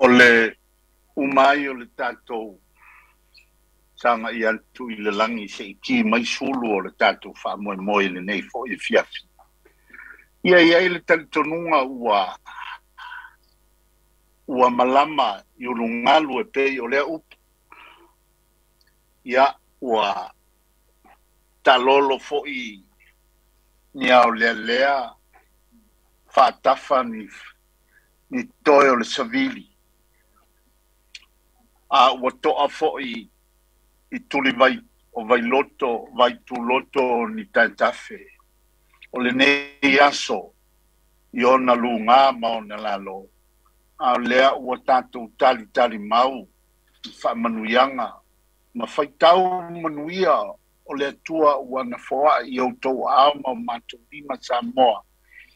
O le uma ai o le tatou sagai atu i le lagi se'i ki mai sulu o le tatou faamoemoe i lenei fo'i afiafi. Ia i ai le talitonuga ua malama i ulugalu e pei o lea upu. Ia ua talolo fo'i ni aolealea faatafa ni toe o le savili. A ua to'a fo'i i tulivai o vailoto vaituloto ni taetafe. O lenei aso i ona lugā ma ona lalo. A o lea ua tatou talitali mau i faamanuiaga ma faitau manuia o le Atua ua na foa'i i outou aao ma o matou lima Samoa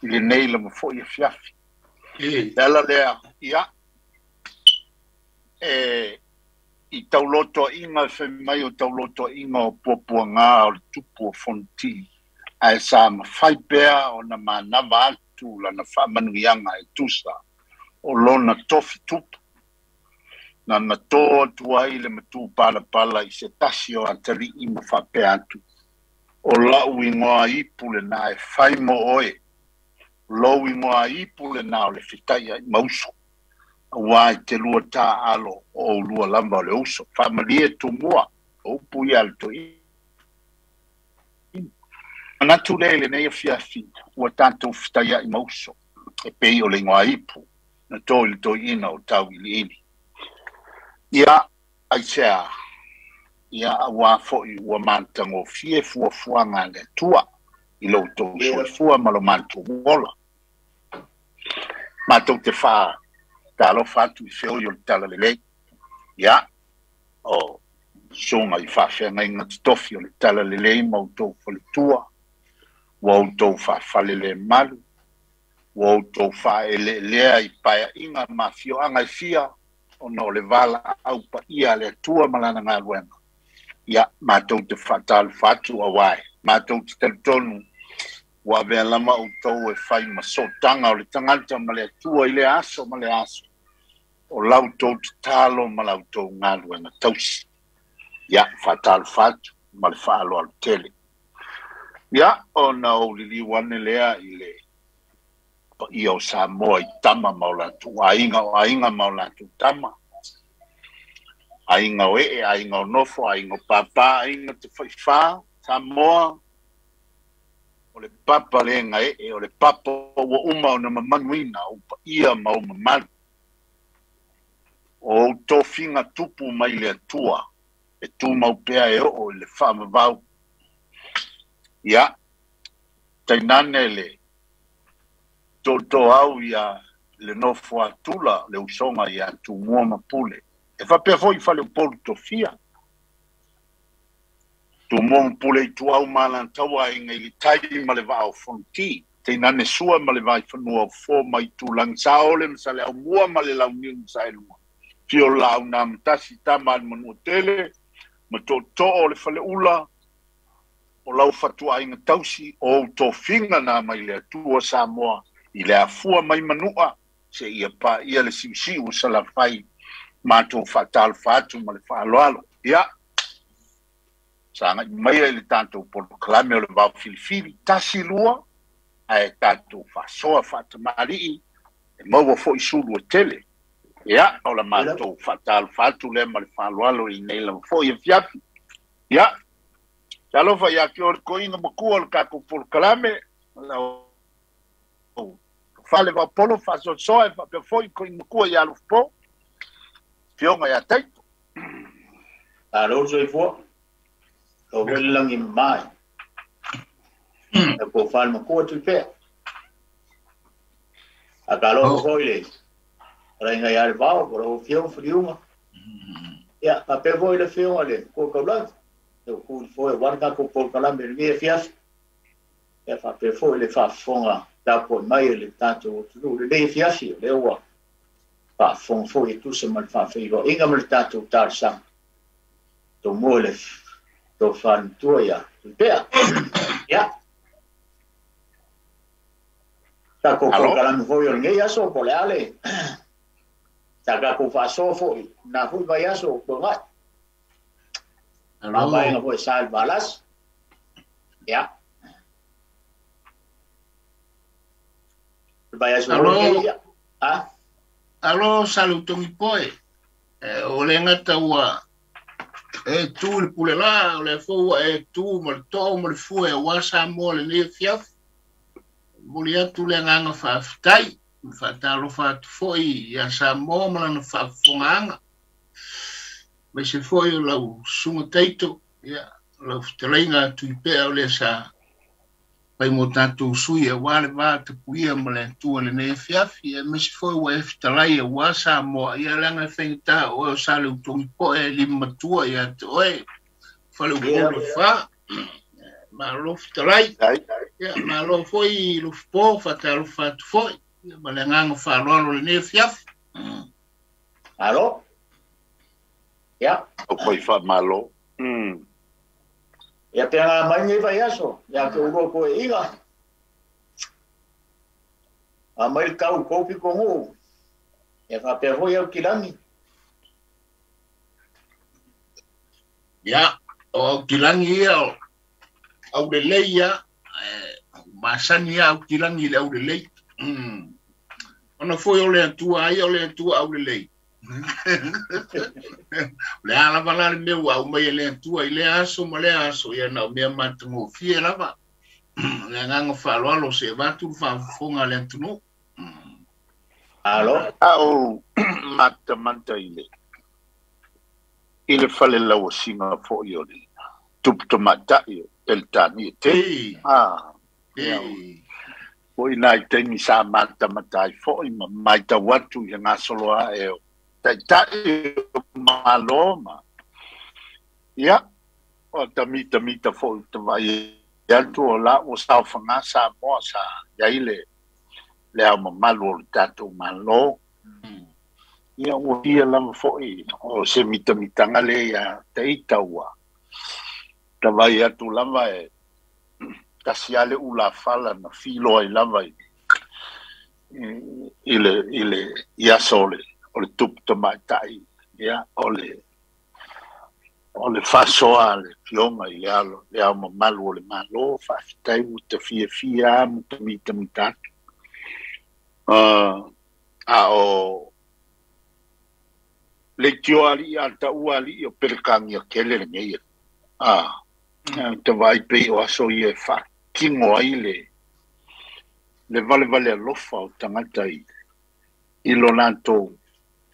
i lenei lava fo'i afiafi. Le ala lea, ia, e i taulotoa'iga e fai mai o taulotoa'iga o puapuagā o le tupu o Fonoti, ae sa mafai pea ona manava atu lana faamanuiaga e tusa o lona tofi tupu. Na na tō atu ai le matupalapala i se tasi o atali'i ma faapea atu. O la'u igoa ipu lenā e fai mo oe. Lou igoa ipu lenā o le fetaia'i mauso. Auā i te lua tā'alo o oulua lava o le uso. Faamalie Tumua, o upu ia a le toeaina. Manatu lea i lenei afiafi ua tatou fetaia'i mauso e pei o le igoa ipu na tō i le toeaina o Tauiliili. Ia, aisea, ia auā fo'i ua matagofie fuafuaga a le Atua i lo outou soifua ma lo matou ola. Matou te faatalofa atu i feoi o le Talalelei. Ia, o susuga i faafeagaiga totofi o le Talalelei ma outou faletua, ua outou faafalelemalu, ua outou faaeleelea i paea'iga ma afioaga e fia, ona o le valaau paia a le Atua ma lana galuega. Ia, matou te faatalofa atu auā e matou te talitonu ua avea lava outou e fai ma sootaga o le tagata ma le Atua i lea aso ma lea aso, o la outou tatalo ma la outou galuega tausi. Ia, faatalofa atu ma le faaaloalo tele. Ia, ona ou liliu ane lea i le paia o Samoa i tama ma o latou aiga, o aiga ma o latou tama, aiga o ee, aiga o nofo, aiga o pāpā, aiga tafaifā, Samoa, o le papa le gae'e, o le papa ua uma ona mamanuina ou paia ma ou mamalu. O ou tofiga tupu mai le Atua e tumau pea e oo i le faavavau. Ia, tainane le to'oto'au ia le nofo a tula le usoga ia Tumua ma Pule. E faapea fo'i faleupolu tofia. Tumua ma Pule Ituau ma Alataua, Aiga i le Tai ma le Vaa o Fonoti. Tainane Sua ma le Vaifanua o Fofo ma Aitulagi, Saole ma Saleaaumua ma le Launiu na Saelua. Afio le Laau na Amotasi, Tama a le Manuatele ma Tootoo o le Faleula, o lau fatuaiga tausi, o ou tofiga na mai le Atua Samoa i le afua mai Manua seia paia le siusiu o Salafai. Matou faatalofa atu ma le faaaloalo. Ia, sagai maia i le tatou polokalame o le Vaofilifili, tasi lua, ae tatou faasoa faatamali'i e maua fo'i sulu e tele. Ia, o la matou faatalofa atu lea ma le faaaloalo i lenei lava fo'i afiafi. Ia, talofa ia te oe le toeaina matua o le tatou polokalame, lau fale vaopolo faasoasoa e faapea foi toeaina matua ia Alofapo, afioga ia Taito. Malo le soifua. Lau foi le lagi e mama i lau tofa le matua Tuipea. Faatalofa foi i le fetalaiga ia Levao po o lau Afioga Filiuga. Ia, faapea foi le Afioga i le Matua Taulagi, le tu i le foe aua le tatou polokalame i lenei afiafi. Ia, faapea foi le faafofoga tapuai mai a le tatou atunuu i lenei afiafi, o lea ua faafofoga foi e tusa ma le faafeiloaiga ma le tatou talosaga. Tumua i le tofa le matua ia Tuipea. Ia, tatou Alo. polokalame foi o lenei aso, po o le a le Sa tatou faasoa foʻi na foʻi vaiaso o tuagaʻi mavaega foi sa le valasi ia le vaiaso foi ia a alo sa le utogi poe o le gata ua e tu le pule la o le fou ua e tu ma le too ma le fue auā Samoa lenei afiafi. Momoli atu le agaga faafetai ma faatalofa atu foi iā Samoa ma lana faafofogaaga, aemaise foi o lau susuga Taito, ia lau fetalaiga a Tuipea o lea sa fai mo tatou sui auā le va tapuia ma le Atua i lenei afiafi, aemaise foi ua e fetalai auā Samoa, ia leaga e faigata o oe o sa le utogi poe e lima matua ia te oe Faleupolu e fa. Malo fetalai. Ia malo foi Lufipo, faatalofa atu foi ma le agaga faaaloalo i lenei afiafi. Malo. Ia. Au foi faamalo. Ia pe aga mai nei vaiaso ia te ulua toeʻiga a mai le tau i tou pitonuu ia faapea foi au kilagi. Ia, o Aukilagi ia o aulelei ia, masani ia Aukilagi i le aulelei. Ona foi o le Atua ai o le Atua aulelei. O le a lava la le mea ua aumai e le Atua i lea aso ma lea aso, ia na o mea matagofie lava. O le agaga faaaloalo se avatu le faafofoga a le atunuu. Alo. A ou matamata i le i le fale lauasiga foi o le tupu tamaitai o Peretania tele. A, ia, foi nai taimi sa matamata ai foi ma matau atu i le gasolo ae o taitai o Malo ma ia o tamitamita foi te vaai atu o la ua saofaga Samoa sa i ai le ao mamalu o le tatou Malo. Ia ua fia lava foi o se mitamitaga lea ia taita ua tavai atu lava e tasi lava le ulafala na filoa ai lava i le i le i aso o le tupu tamaitai, ia o le faasoa a le Afioga i le alo le ao mamalu o le Malo. Faafetai ua tafiafia ma tamitamita atu. A o le itioa alii a le taua alii o Peretania tele lenei. A te vaai pei o aso ia e faatino ai le valevale alofa o tagata i lo latou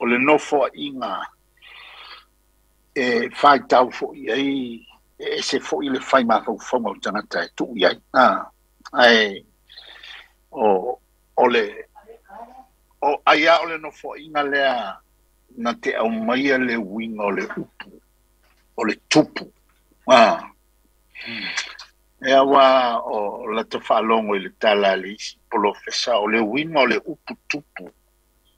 o le nofoaiga e faitau foi ai e ese foi le fai mafaufauga o tagata e tuu i ai. Ae o le o aia o le nofoaiga lea na te aumaia le uiga o le upu o le tupu. E aua o lata faalogo i le tala a le isi polofesa o le uiga o le upu tupu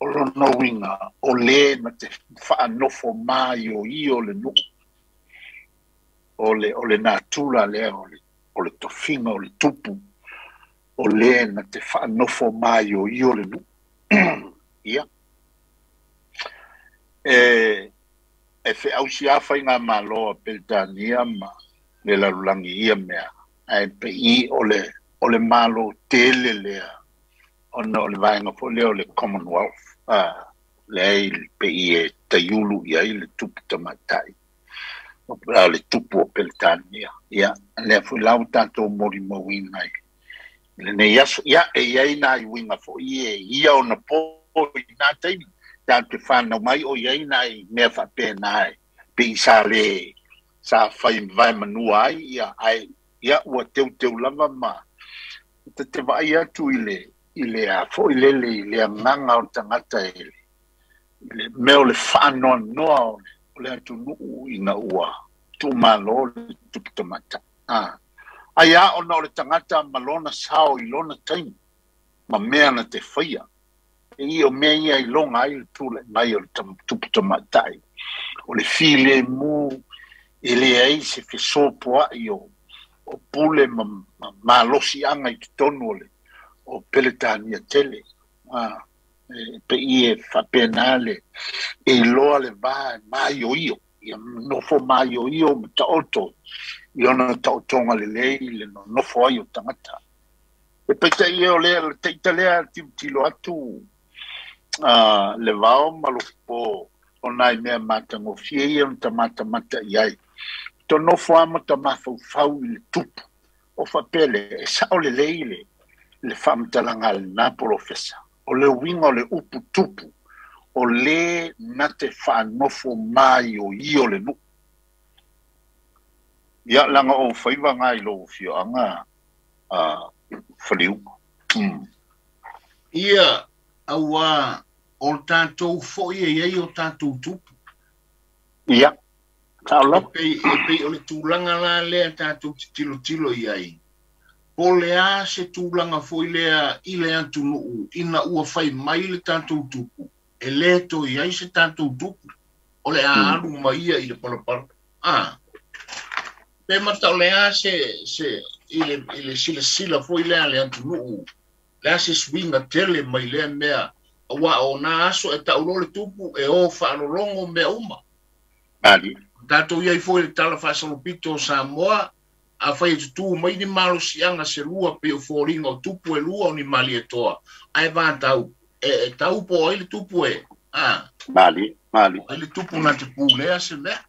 o lona uiga o le na te faanofo maioio le nuu o le natura lea o le tofiga o le tupu o le na te faanofo maioio le nuu. Ia e feausi a faiga malo a Peretania ma le lalolagi ia mea ae pei o le malo tele lea ona o le vaega foi lea o le Commonwealth, lea pei e taiulu i ai le tupu tamaitai le tupu o Peretania. Ia lea foi la ua tatou molimauina i lenei aso. Ia e i ai nai uiga foi e ia ona po i nā taimi tatou te whanau mai o i ai nai mea faapena e pei sa le sa fai vae manua ai ia ai ia ua teuteu lava ma te vaai atu i le a foi lele i le agaga o tagata i le mea o le faanoanoa o le atunuu ina ua tuumalo le tupu tamaitai. Ai a ona o le tagata ma lona sao i lona taimi ma mea na te faia e i o mea ia i loga ai le tulai mai o le tupu tamaitai o le filemu e leai se fesopoai o pule ma malosiaga i totonu o Peretania tele. Pe i e whapena le e loa le vā mai o io ia nofo mai o io ma taoto i ona taotonga le lei le nofo ai o tangata e peita ia o lea le teita lea tilotilo atu le vao ma lo po o nai mea matagofie ia ona tamatamata i ai to nofo a ma tamafaufau i le tupu o faapele e sao lelei le faamatalaga a lena polofesa o le uiga o le upu tupu o le na te faanofo mai o io le nuu ia laga ou faiva i lou afioaga Faliuga. Ia auā o le tatou fo'i e iai o tatou tupu. Ia sao E pei o le tulaga la lea tatou tilotilo i ai. Po le a se tulaga foi lea i le atunuu ina ua fai mai le tatou tupu e lē toe ai se tatou tupu o le a alu mai ia i le palapala. Pe mata o le a se i le silasila foi lea le atunuu le a se suiga tele mai lea mea auā o nā aso e ta'uloa le tupu e o faalologo mea uma. Mali. Tatou iai foi le tala faasalopito o Samoa a fai e tutū mai ni malosiaga se lua pei o foliga o tupu e lua o ni malietoa ae vatau e tau po ai le tupu e Mali mali ai le tupu na te pulea se mea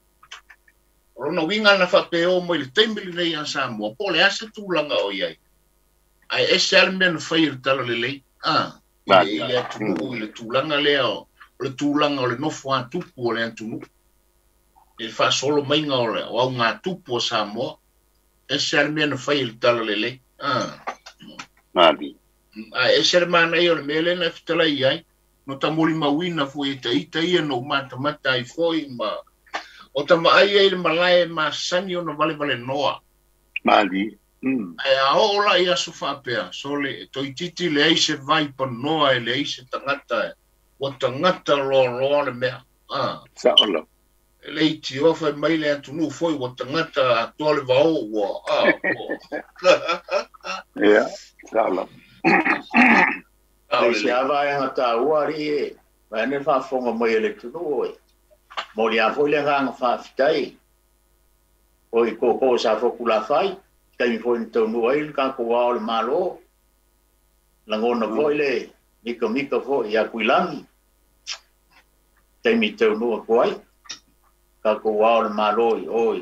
o lona uiga na faapea o mai le taimi lenei a Samoa po o le a se tulaga o iai ae ese a le mea na fai e le tala lelei i le atunuu i le tulaga lea o le tulaga o le nofo a tupu o le atunuu i le faasolo maiga o le o augatupu o Samoa ese a le mea na fai e le tala lelei Mali. Ae ese le manaia o le mea lea na fetalai ai no tamolimauina foi e taita ia no matamata ai foi ma o tamaai ai le malae masani ona valevale noa. Mali. Ae a oo la i aso faapea sole toeitiiti leai se vai panoa e leai se tagata ua tagata loaloa le mea Sao lava. E le itioa fai mai le atunuu foi ua tagata atoa le vao ua Ia sao lava. E se ava e ngata ua ri e vai ne faafofoga mai e le atunuu e moli a foi le agaga faafetai o i koko sa fokulafai taimi foi na taunuu ai le tatou ao o le Malo lagona foi le mikamika foi ia Tuilagi taimi taunuu atu ai tatou ao o le Malo i o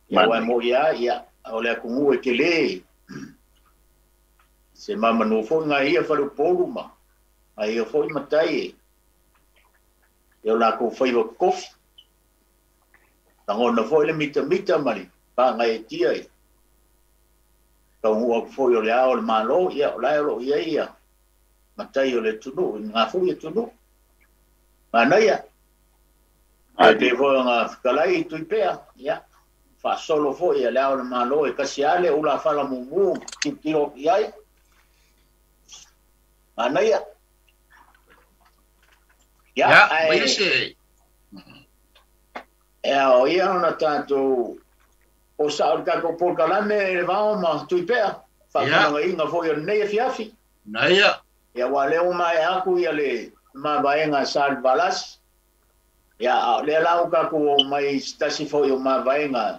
ia ua mo ia ia o le atunuu e tele se mamanu foi ngai ia faleupolu ma ngai ia foi matai e o latou faiva kofi lagona foi le mitamita ma le pagaetia i taunuu atu foi o le ao o le Malo ia o lae o loo iai ia matai o le atunuu i ngā foi atunuu manaia e pei foi ona fetalai i Tuipea ia faasolo foi ia le ao o le Malo e kasi ale ula fala mumu tilotilo i ai manaia ia mai se e o ia ona tatou o sa o le tatou polokalame le vao ma Tuipea faamalagaina foi o lenei afiafi. Naia. Ia ua lea ua maea atu ia le mavaega sa le Valasi. Ia a o lea la ua tatou oo mai se tasi foi o mavaega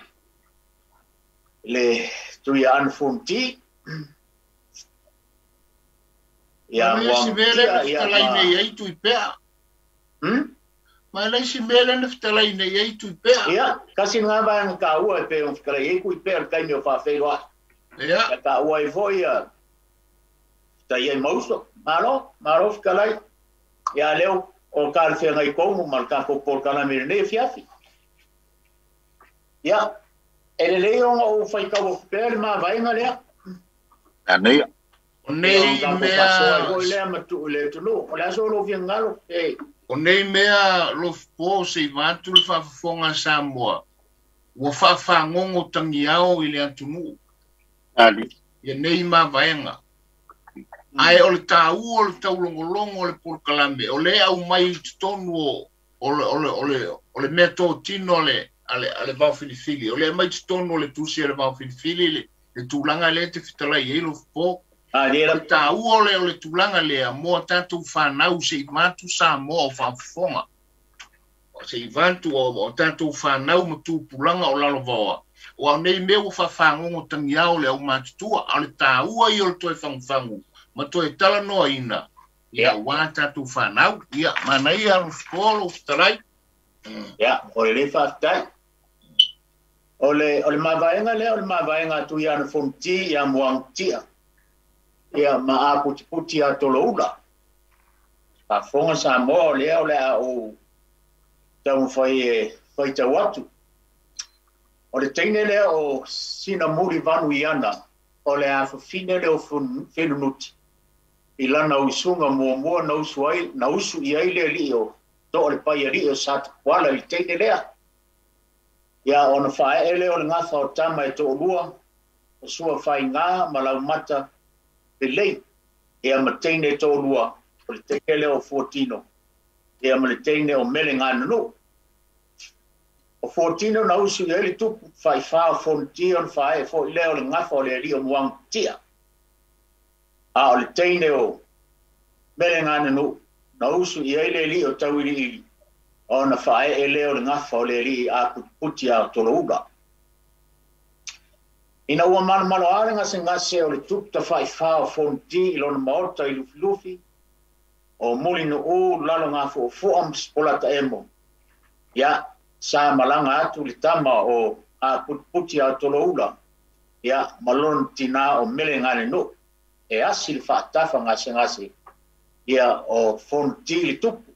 le Tuiaana Fonoti. Ia Ma le isi mea lea na fetalai nei ai Tuipea. Ma le isi mea lea na fetalai nei ai Tuipea. Ia, kasi ngā vaega taua e pei ona fetalai ai Tuipea le taimi o faafeiloai. Ia. Ia taua ai foi ia fetalai ai mauso. Malo, malo fetalai. Ia lea o talafeagai tonu ma le tatou polokalame i lenei afiafi. Ia, e lelei ona ou faitau atu pea le mavaega lea. Anaia. O nei mea foi lea ma tuu i le atunuu. O le aso o lou finagalo. E. O nei mea lofopo se i vaeatu le faafofoga a Samoa ua faafagogo tagiao i le atunuu. Ali. Ia nei mavaega. Ae o le tāua o le taulogologo o le polokalame o le aumai i totonu o le mea totino a le vao filifili. O le aumai totonu o le tusi a le vao filifili le tulaga lea te fetalai ai lofopo. O le tāua o le tulaga lea mo a tatou fanau se i vatu Samoa o faafofoga. Se i vatu o tatou fanau ma tupulaga o lalovaoa. Ua nei mea ua faafagogo tagiao le aumatutua, a o le tāua ia o le toe fagufagu ma toe talanoaina ia ua tatou fanau. Ia manaia alo lou fetalai. Ia, o le lei faafetai. O le mavaega lea, o le mavaega atu ia na Fonoti ia Muagututia. Ia ma aputiputi a Toloula. Faafofoga Samoa o lea o le a ou taumafai e faitau atu. O le teine lea o sina muli vanu iana, o le afafine lea o Fenunuti. I lana usuga muamua na usu ai, na usu i ai le alii o to le pai alii o Satapuala i le teine lea. Ia ona faaee lea o le gafa o tama e toalua, o sua faiga ma laumata pelei. Ia ma teine e toalua, o le teine lea o Fuatino, ia ma le teine o Mele Gananu. O Fuatino na usu i ai le tupu, faifā o Fonoti ona faaee foi lea o le gafa o le alii o Muagututia. A o le teine o Mele Gananu, na usu i ai le alii o Tauiliili, ona faaee lea o le gafa o le alii aputiputi a Toloula. Ina ua malomalo le gasegase o le tupu tafaifā o Fonoti i lona maota i Lufilufi, o Mulinuu lalo ngā fuafu'a ma Sepolata emo. Ia, sa malaga atu le tama o aputiputi a Toloula, ia, ma lona tinā o Mele Ganenu, e asi le faatafa gasegase, ia, o Fonoti le tupu.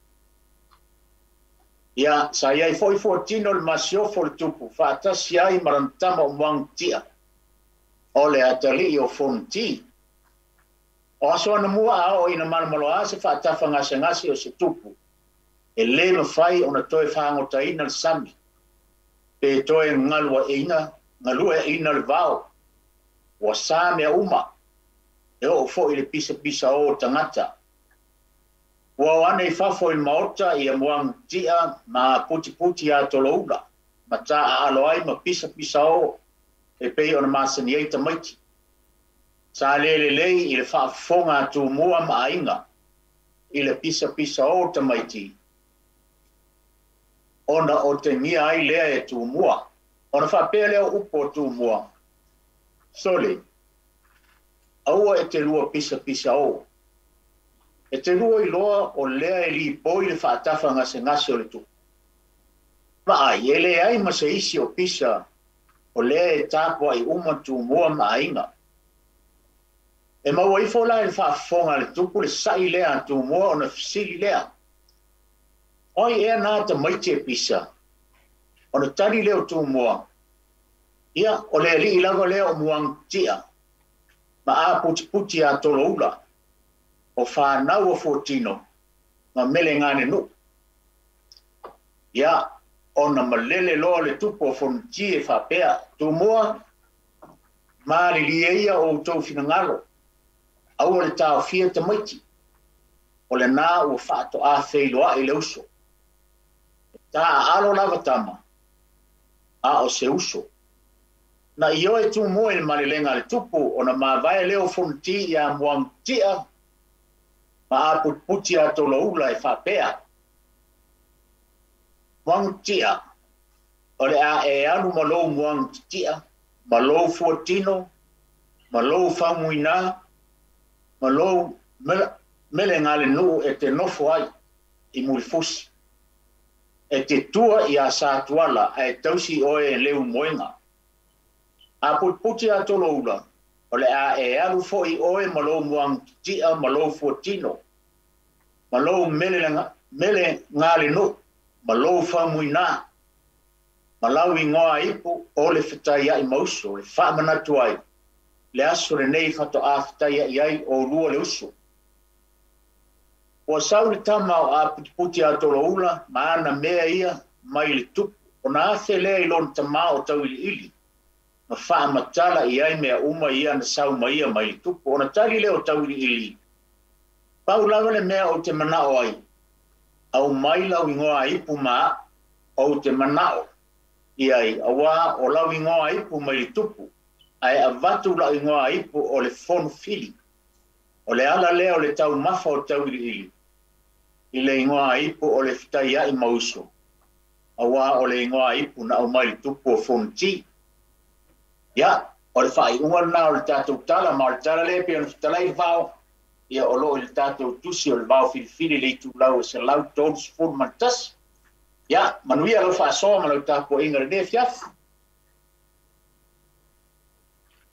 Ia, sa iai foi Fuatino le masiofo le tupu, faatasi ai ma lana tama o Muagututia, o le atalii o Fonoti. O aso ana mua a o ina malomaloa se faatafa gasegase o se tupu, e lē mafai ona toe fagotaina le sami, pe toe galueaina le vao, ua sa mea uma, e oo foi le pisapisa o tagata. Ua o ane i fafo i le maota ia Muagututia ma putiputi a Toloula, ma taaalo ai ma pisapisa o e pei ona masani ai tamaiti. Sa le lelei i le faafofoga a Tumua ma aiga i le pisapisa o tamaiti, ona o tegia ai lea e Tumua. Ona faapea lea o upu o Tumua, sole, aua e te lua pisapisa o. E te lua iloa o lea e lipoi le faatafa gasegase o le tupu. Vaai, e leai ma se isi o pisa o lea e tapuai uma Tumua ma aiga. E maua ifo la i le faafofoga a le tupu le sa'i lea a Tumua ona fesili lea. Oi ea nā tamaiti e pisa, ona tali lea o Tumua. Ia, o le alii lava lea o Muagututia, ma aputiputi a Toloula, o fanau o Fuatino, ma Mele Ganenu. Ia, ona malele loa le tupu o Fonoti e faapea, Tumua, malilie ia o outou finagalo, aua le taofia tamaiti, o lenā ua faatoā feiloai le uso. E taaalo lava tama, a o se uso. Na ioe Tumua i le malelega a le tupu, ona mavae lea o Fonoti ia Muagututia, ma aputiputi a Toloula e faapea. Muagututia, o le a e alu ma lou Muagututia, ma lou Fuatino, ma lou Faumuina, ma lou Mele Galenuu e te nofo ai i Mulifusi. E te tua ia Satuala ae tausi oe e leu moega. Aputiputi a Toloula, o le a e alu foi oe ma lou Muagututia ma lou Fuatino, ma lou Mele Galenuu, ma lou Faumuina, ma lau igoa ipu o le fetaiai ma uso, e faamanatu ai, le aso lenei faatoā fetaiai ai o lua le uso. Ua sau le tama o aputiputi a Toloula, ma ana mea ia mai le tupu, ona afe lea i lona tamā o Tauiliili, ma faamatala i ai mea uma ia na sau mai ia mai le tupu. Ona tali lea o Tauiliili, pau lava le mea ou te manao ai, au mai lau igoa ipu ma ou te manao i ai, auā o lau igoa ipu mai le tupu, ae avatu lau igoa ipu o le fonofili. O le ala lea o le taumafa o tauiliili i le igoa ipu o le fetaia'i ma uso auā o le igoa ipu na aumai le tupu o Fonoti. Ia, o le faaiuga lena o le tatou tala ma o le tala lea pei ona fetalai le vao ia o loo i le tatou tusi o le vao filifili le itulau e 131. Ia, manuia lau faasoa ma lau tapuaiga i lenei afiafi.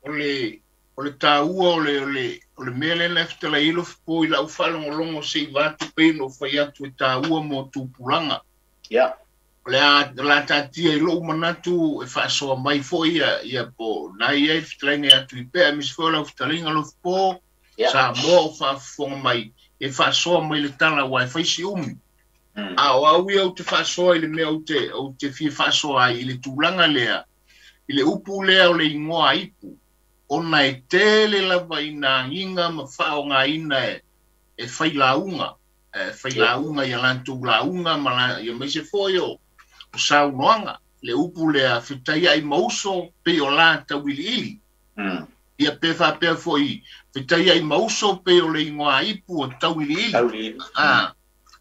O le taua o le mea lea na fetalai ai Lofipo i lau faalogologo se i vaatu pei ona ou fai atu e taua mo tupulaga. Ia. O le a la taatia i lou manatu e faasoa mai foi ia po na i ai le fetalaiga ia Tuipea aemaise foi o lau fetalaiga Lofipo. Ia. Samoa o faafofoga mai e faasoa mai le tala aua e fai si umi. A o au ia ou te faasoa i le mea ou te fia faasoa ai i le tulaga lea, i le upu lea o le igoa ipu, ona e tele lava ina agiga ma faaaogaina e failauga, e failauga ia latou lauga ma ia maise foi o saunoaga, le upu lea fetaia'i ma uso pei o la tauiliili. Ia pe faapea foi fetaia'i ma uso pei o le igoa ipu o tauiliili. Tauiliili.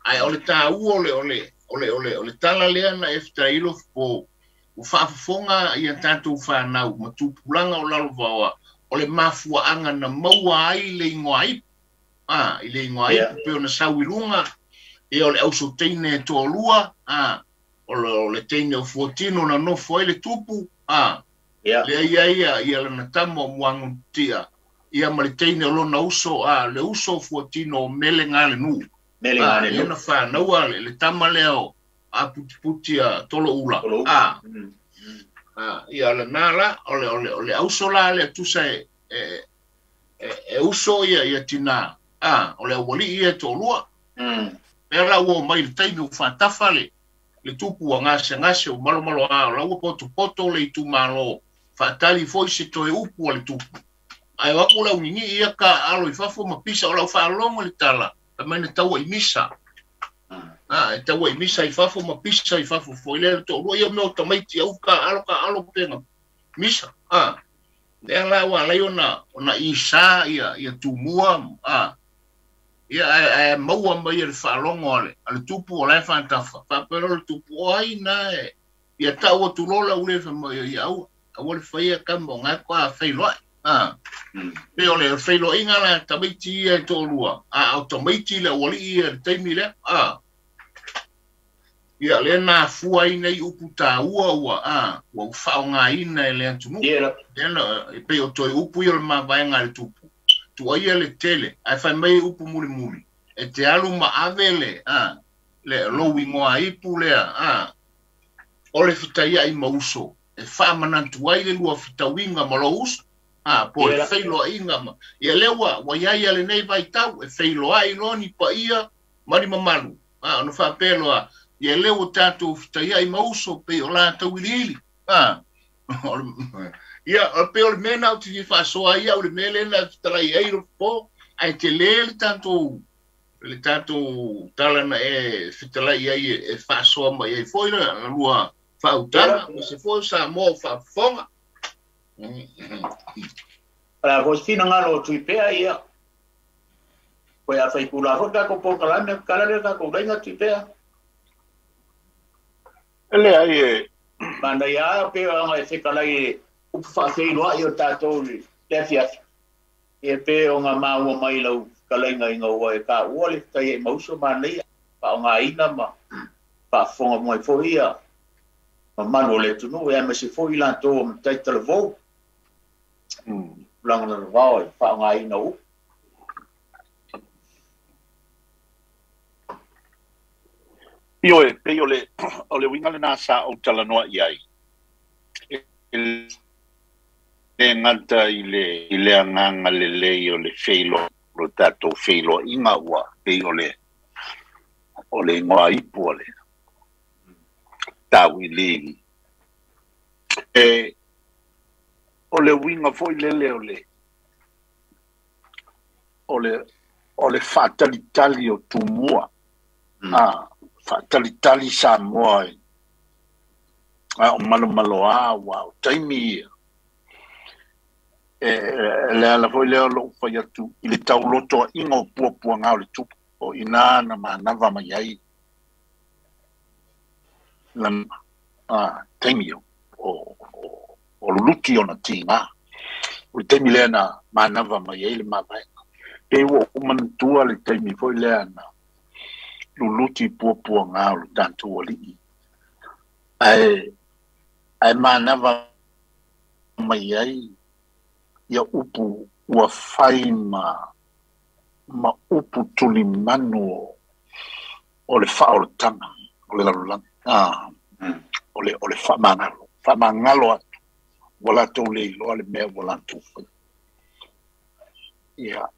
Ae o le taua o le tala lea na e fetalai Lofipo, ua faafofoga ia tatou fanau ma tupulaga o lalovaoa o le mafuaaga na maua ai le igoa ipu. I le igoa ipu pei ona sau i luga, ia o le auso teine e toalua, o le teine o Fuatino na nofo ai le tupu, lea ia ia ia lana tama o Muagututia, ia ma le teine o lona uso, le uso o Fuatino o Mele Galenu. Mele Galenu. Ia na whānaua le tama lea o Aputiputi a Toloula. Toloula. Ia le nā la, o le auso la le tusa e uso ia tina. O le awali ia tolua. Mea la ua mai le taimi o whātafa le tupu a ngase ngase o malo malo a o la ua poto poto le itu malo. Whaatali foi se toe upu a le tupu. Ai waku la unini ia ka alo i fafo ma pisa o lau whaalongo le tala. E mai na taua i misa. E taua i misa i fafo ma pisa i fafo foi le to'olua ia mea o tamaiti au ka alo penga misa. Lea la ua alai ona isa ia tumua. Ia ae maua mai e le faalogo a le tupu o la e faatafa. Faapea loa le tupu o ai na e ia tau atu loa lau le fai ia aua. Aua le faia kama o ngā koa whailoai. Pe o le whailoaiga la tamaiti ia e to'olua. O tamaiti le aualii ia le taimi lea. Ia le nā fua ai nei upu tāua ua ua whaongaina e le atunuu. Lea na e pei o toe upu ia o le mavaega le tupu. Tuaia le tele, ae fai mai upu mulimuli. E te alu ma ave le, le lou igoa ipu lea, o le fetaia'i ma uso. E faamanatu ai le lua fetauiga ma lou uso. Po e feiloaiga ma. Ia lea ua iai a lenei vaitau, e feiloai loa ni paia ma ni mamalu. Ona faapea loa, ia lea ua tatou fetaia'i ma uso pei o latou iliili. Ia, o pei o le mea na ou te fia faasoa ai au le mea lea na fetalai ai Lofipo, ae tele le tatou tala na e fetalai ai e faasoa mai ai foi la lua faautaga, ma se foi o Samoa o faafofoga. Para vos finangalo o Tuipea ia. Koe a whaikula foi tatou polokalame, kala lea tatou laina Tuipea. Ele ai e Mana ia pe o anga e whekalai e upu whaawheiloa i o tātou le afiafi. E pe o ngā maua mai lau kalainga i ngā ua e ka ua le tai e mauso mana ia. Pa o ngā ina ma whaafonga mai foi ia. Ma manu o le tunu e ama se foi lātou o matai talavou. Langa na vao e wha o ngā ina upu. Io e pei o le uiga lenā sa ou talanoa i ai. E le gata i le agaga lelei o le feiloa, lo tatou feiloaiga ua pei o le igoa ipu o le tauiliili. E o le uiga foi lele o le faatalitali o tumua. Faatalitali Samoa e o malomaloā ua o taimi ia. E le ala foi lea o lou fai atu i le taulotoa'iga o puapuagā o le tupu o inā na manava mai ai lana taimi o luluti ona tigā o le taimi lea na manava mai ai le mavaega pe ua ou manatua le taimi foi lea na luluti puapuagā o le tatou ali'i ae manava mai ai ia upu ua fai ma upu tulimanu o le faaolataga o le lalolagi o le faamagalo atu ua latou le iloa le mea ua latou fai ia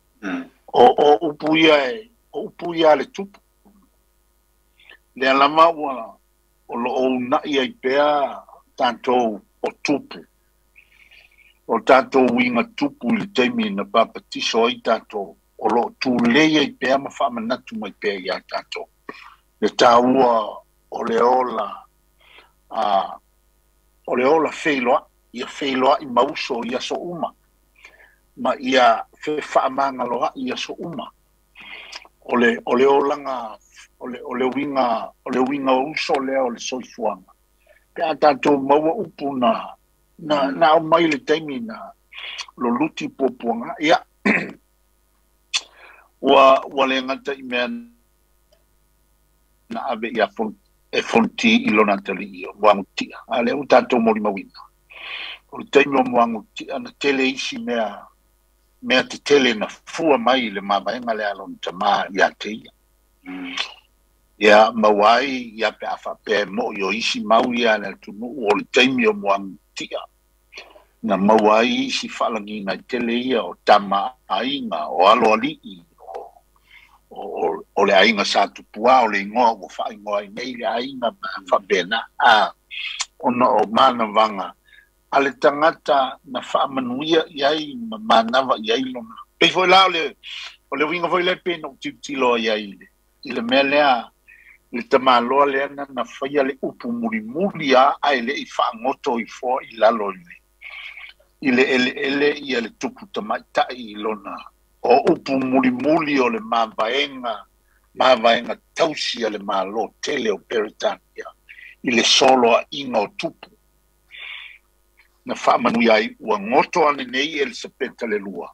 o upu ia e o upu ia le tupu lea lava ua o loo una'i ai pea tatou o tupu o tatou uiga tupu i le taimi na papatiso ai tatou o loo tulei ai pea ma faamanatu mai pea iā tatou le tāua o le ola o le ola feiloa'i ia feiloa'i ma uso i aso uma ma ia fefaamagaloa'i i aso uma o le olaga o le uiga uso lea o le soifuaga pe a tatou maua upu na aumai le taimi na loluti puapuaga ia ua le gata i mea na ave ia e Fonoti i lona atalii o Muagututia a lea ua tatou molimauina o le taimi o Muagututia na tele isi mea tetele na fua mai i le mavaega lea a lona tamā ia te ia ia maua ai ia pe a faapea e mo'i o isi mau ia le atunuu o le taimi o Muagututia na maua ai isi faalagiga tele ia o tama aiga o alo ali'i o le aiga sa tupuā o le igoa ua faaigoa ai nei le aiga ma faapena a ona o manavaga a le tagata na faamanuia i ai ma manava i ai lona pei foi la o le uiga foi lea pe na ou tilotilo ai ai i le mea lea le tamāloa lea na faia le upu mulimuli a ae le'i faagoto i foa i lalo i le eleele ia le tupu tamaita'i i lona o upu mulimuli o le mavaega tausi a le Mālō tele o Peretania i le soloa'iga o tupu na faamanuia ai ua goto ane nei Elisapeta le lua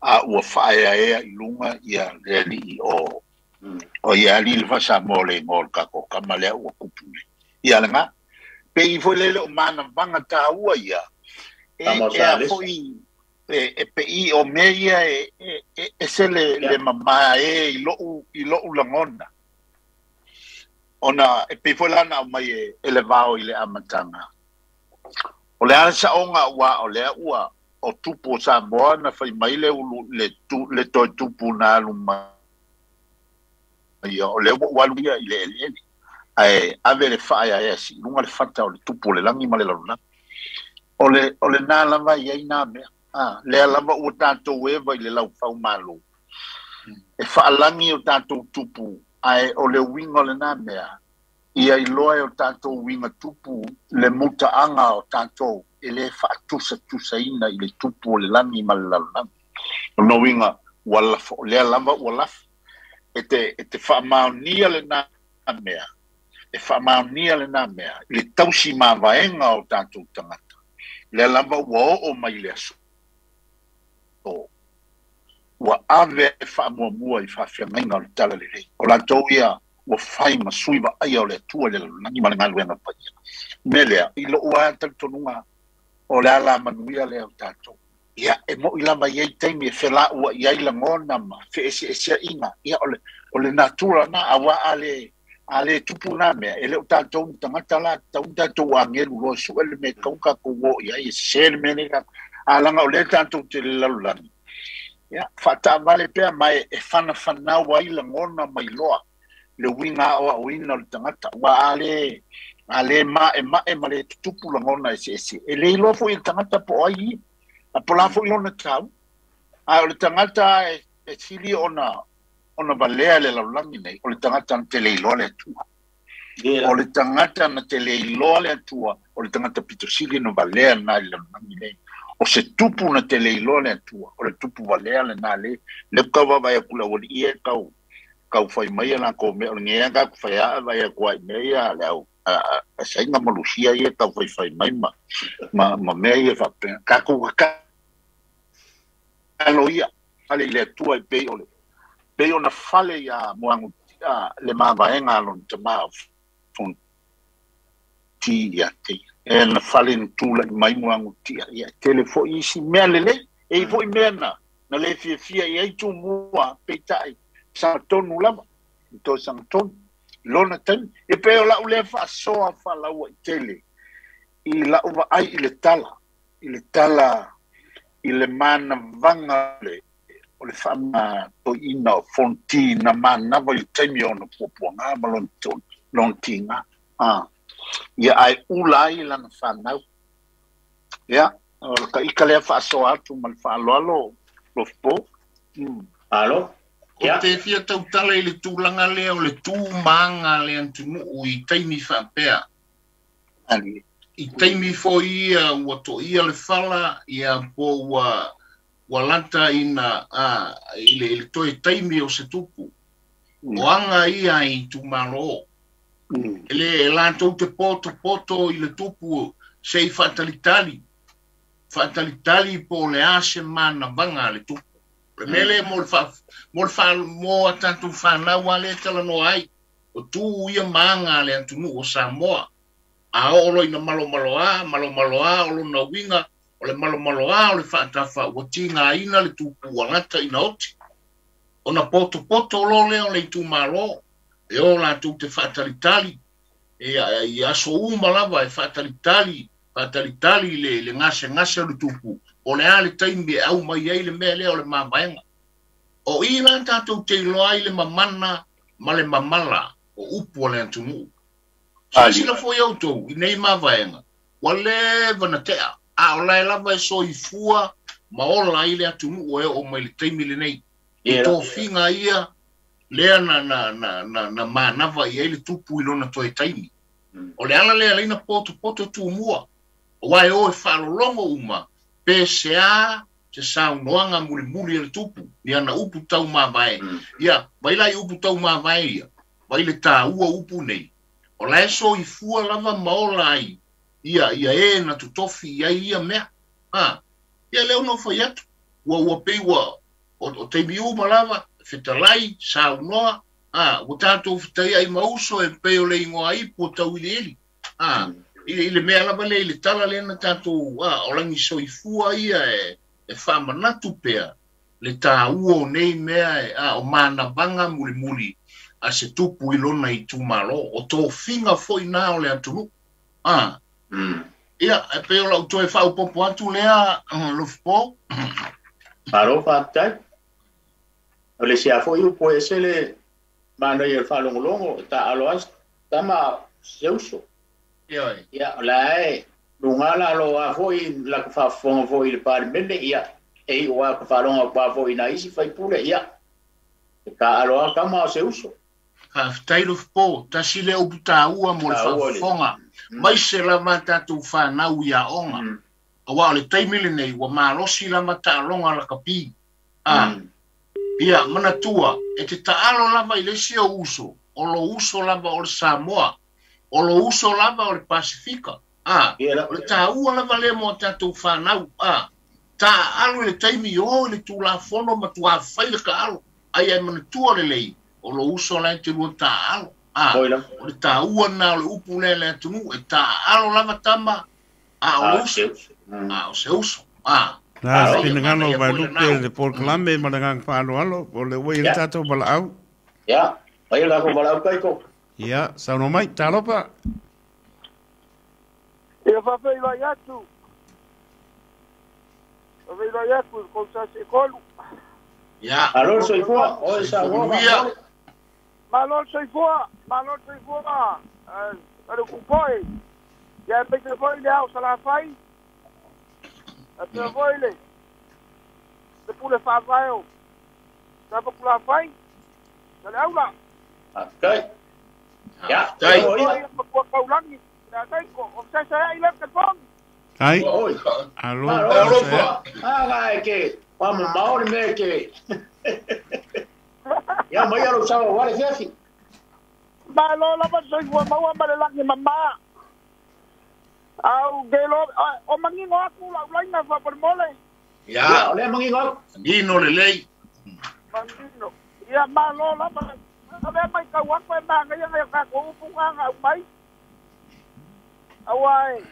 a ua faaeaea i luga ia le alii o ia alii le Faasamoa o le igoa o le tatou kama lea ua kupu nei ia lagā pei foi lele o manavaga tāua ia e a foi e pei o mea ia e ese le mamā e i lo'u lagona ona e pei foi lana au mai e le vao i le amataga o le a saoga ua o lea ua o tupu o Samoa na fai mai le ulu le toe tupu na alu mai ia o lea ua alu ia i le eleele ae ave le faaeaea siiluga le fata o le tupu o le lagi ma le lalolagi o le nā lava i ai nā mea lea lava ua tatou eva i le laufau malo e faalagi o tatou tupu ae o le uiga o lenā mea ia iloa e o tatou uiga tupu le mutaaga o tatou e lē faatusatusaina i le tupu o le lagi ma le lalolagi o lona uiga ua lafo lea lava ua lafo e te faamaonia lenā mea e faamaonia lenā mea i le tausi mavaega o tatou tagata lea lava ua oo mai le aso ua ave e faamuamua i faafeagaiga o le tala lelei o latou ia ua fai ma sui vaaia o le Atua i le lalolagi ma le galuega paia mea lea i lou a talitonuga o le ala manuia lea o tatou ia e mo'i lava i ai taimi e fela'ua i ai lagona ma feeseesea'iga ia o le natura na auā a le tupu na mea e le o tatou ni tagata la tau tatou agelu loa su'e le mea tau tatou o i ai e sesē le mea nei a laga o lea tatou te le lalolagi ia faataavale pea ma e fanafanau ai lagona mai loa le uiga aoaoina o le tagata ua a le ma'ema'e ma le tutupu lagona eseese e le iloa fo'i le tagata po o ai ia a po la fo'i lona tau ae o le tagata e sili ona valea le lalolagi nei o le tagata na te le iloa le Atua o le tagata na te le iloa le Atua o le tagata pitosili na valea na i le lalolagi nei. O se tupu na te leiloa le Atua, o le tupu valea lenā le le kauvavae aku le auali'i e kau kau fai mai e lakou mea o le gea ka ku fai a'a vai aku ai mea ia le au a saiga ma Lusia ia tau faifai mai ma mea ia faapea tatou tatalo ia fale i le Atua e pei o le pei ona fale iā Muagututia le mavaega a lona tamā o Fonoti ia te ia e na fale na tula'i mai Muagututia ia e tele fo'i isi mea lelei e i fo'i mea na lē fiafia i ai Tumua peita'i sagatonu lava toe sagatonu lona taimi e pei o la'u lea faasoa faalauaitele i la'u vaai i le tala i le tala i le manavaga o le faamatoiina o Fonoti na manava i le taimi o ona puapuaga ma lona tiga ia ae ula ai lana fanau ia o le ta'ika lea faasoa atu ma le faaaloalo Lofopo. Alo. O te fia tautala i le tulaga lea o le tu ma aga le atunuu i taimi faapea. I taimi foi ia ua toia le fala ia po ua lata ina i le toe taimi o se tupu. O aga ia i itumalo. E le latou te poto i le tupu se i faatalitali. Faatalitali po o le a se manavaga a le tupu. Le mea lea mo le mo a tatou fanau a le talanoa ai. O tu ia ma aga a le atunuu o Samoa. A oo loa ina malomaloa, malomaloa o lona uiga, o le malomaloa o le faatafa ua tigaina le tupu ua lata ina oti. Ona potopoto loa lea o le itumalo. E o latou te faatalitali. E aso uma lava e faatalitali, faatalitali le gasegase o le tupu. O le a le taimi e au mai ai le mea lea o le mavaega. O i la tatou te iloa ai le mamana ma le mamala o upu o le atunuu. Silasila foi outou i nei mavaega, ua leva na tea, a o lae lava e soifua ma ola ai le atunuu e oo mai le taimi lenei. I tofiga ia lea na manava i ai le tupu i lona toe taimi. O le ala lea leina potopoto tumua. Aua e o e faalologo uma pe se a se saunoaga mulimuli e le tupu ni ana upu taumavae. Ia vai la i upu taumavae ia vai le tāua upu nei. O la e soifua lava ma ola ai ia e na totofi i ai ia mea. Ia lea ono fai atu. Ua pei ua o taimi uma lava fetalai saunoa ua tatou fetaiai ma uso e pei o le igoa ipu o tauiliili. I le mea lava lea i le tala lea na tatou o lagi soifua ia e faamanatu pea le tāua o nei mea o manavaga mulimuli a se tupu i lona itumalo. O tofiga foi na o le atunuu. Ia, e pei o lau toe faaupopo atu lea Lofopo. Malo faafetai. O le sia foi upu e ese le manaia o le faalogologo e taalo ai tama se uso. Ia, o la e luga la aloa foi la ka faafofoga foi i le Palemene, ia, e iu a ka faaloga kua foi na isi faipule, ia, e taalo a tama o se uso. Faafetai Lofopo, tasi lea upu tāua mo le faafofoga. Mai se lava tatou fanau i aoga. Aua o le taimi lenei ua malosi lava taaloga lakapi. Ia, manatua, e te taalo lava i le isi o uso, o lo uso lava o le Samoa, o lo uso lava o le Pasifika. O le tāua lava lea mo tatou fanau. Taalo i le taimi o i le Tulafono ma tuafai le kaalo. Ai e manatua lelei, o lo uso la e te lua taalo. O le tāua na o le upu lea le atunuu, e taalo lava tama, a o le uso. O se uso. Na pinangalo vai lupe le polokalame ma le agaga faaaloalo o le ua i le tatou valaau. Ia, vai le tatou valaau kaiko. Ia, saunoa mai, talofa. Ia faafeiloai atu. Faafeiloai atu i le kousasi e tolu. Ia. Malo le soifua, o e saunoa. Malo le soifua, malo le soifua. Ale kupoe. Ia e peite foi le ao salafai. A te foi le pule faavae o Sapakulafai. Sa le aula. Faafetai. Ia, Faafetai. Ia matua kaulangi. La taiko, o se se ai le telefoni. Ai. Oi. Alo. Alofa. Ah, ke pa mamao le mea ke. Ia mai alo sa wa le fiafi. Malo lava soifua maua ma le lagi mamā. Au ke lo o mangingo aku lau laina faamolemole. Ia. O le mangingo aku. Nino lelei. Manino. Ia malo lava. Ave mai kau aku e magaia ngai o kākou upu gaga au mai. Auā e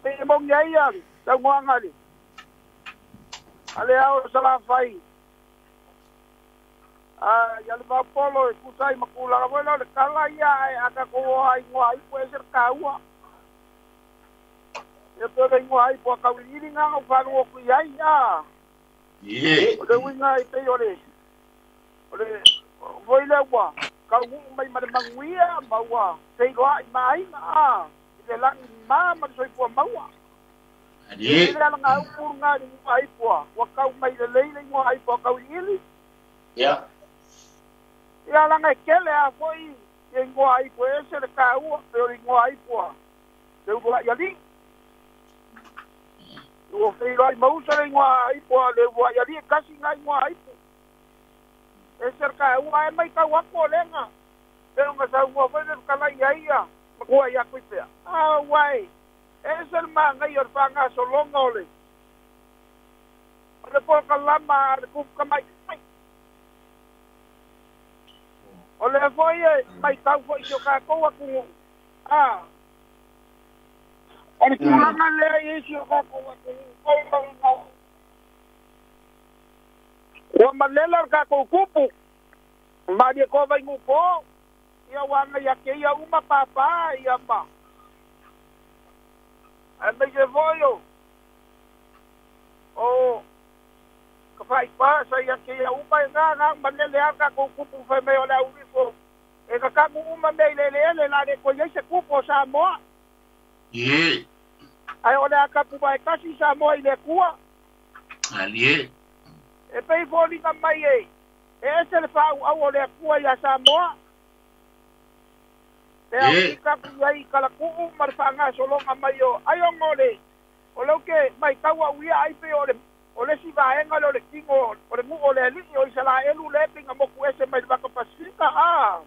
pe mogi ai ia le saunoaga le a le ao Salafai. A ia le Vaupolo e tusa ai ma kulaga foi lea o le kala ia ae a tatou o ai igoa ai po ese le kāua. Ia pe o le igoa ai po a kauiliili gaga u faalogo atu i ai a. Ie. O le uiga i pei o le o le foi lea ua kauguu mai ma le manuia ma ua feiloa'i ma aiga a i le lagi mamā ma le soifua maua. Ie. Le alaga upu lagā i le igoa ai pua ua kau mai lelei le igoa ai pua kauiliili. Ia. Ia laga e kele a fo'i ia igoa ai pua ese le kāua pe o le igoa ai pua le ulua'i alii. Ua feiloai mausa le igoa ai pua le ulua'i alii e kasi gā igoa ai pu. Ese le kāua e mai kau aku o lega. Pe o saunoa foi le fetalai ai ia makua ia kui pea. A ua e ese le magaia o le faagasologa o le o le polokalama a le kupu kamaitai. O le foi e maitau fo'i si o kākou atunuu. A o le tulaga lea i isi o kākou atunuu. Ua malela le kākou kupu. Malie ko vai ngupo. Ia wanga ia ke ia uma pāpā ia ma. Ai mai se foi o. O ka whai pā sa ia ke ia uma e ngā ngā manele a kākou kupu whai mai o le aurifo. E ka kaku uma mei le le ele la le ko iai se kupu o Samoa. Ie. Ai o le akapu mai kasi Samoa i le kua. Alie. E pei foliga mai e. E ese le whau au o le akua ia Samoa. Te au Ie. i kaku ai kalakuu ma le whangasologa mai o. Ai o ngole. O leu ke mai taua uia ai pe o le o le si vaenga le o le kingo o le nuu o le alii o Isalaelu le pinga moku ese mai le vaka Pasifika a.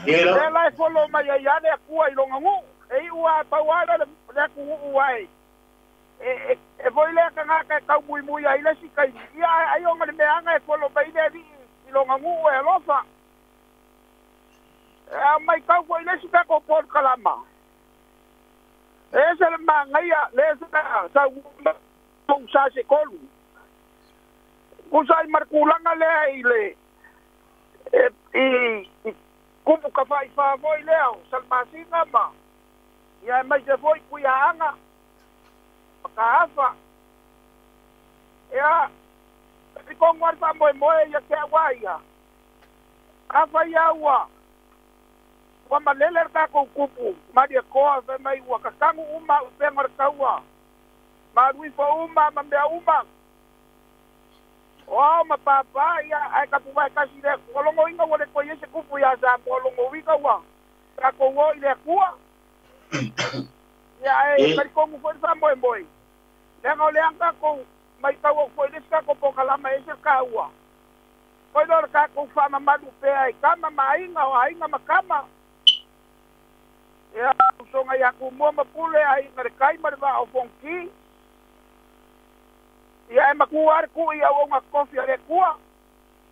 Ie Le lo. la e folo mai ai ale akua i longa nuu. E i ua pau ala le aku uu ai. E e foi lea ka ngaka e kau mui mui ai le si kai. Ia ai o le meanga e folo mai le alii i longa nuu e alofa. E a mai kau foi le si kako pol kalama. E ese le mangaia le ese sa u sa se kolu. Kusa i markulanga lea i le e, i kupu ka whai wha lea o Salmasinga ma. Ia e mai te foi kui anga. Ka afa. Ia i kongo ar moe moe ia ke awa ia. Afa ia ua. Ua malele le kākou kupu. Maria koa fe mai ua kakangu uma u penga le kaua. Marui fo uma ma mea uma. O ao ma pāpā ia ai kapu vai kasi le kua longo inga ua le koe ese kupu ia sa mo longo inga ua. Kākou o i le kua. Ia e Ie. karikongu foi le moe moe. Leaga o le anga kou mai tau o foi le si kākou pokalama ese ka ua. Foi lo le kākou whaamamalu pea i kama ma aiga o aiga ma kama. Ia usoga ia kumua ma pule aiga le kai ma le vaa o Fonki. Ia e makua are kui au o ngā kofi a le kua.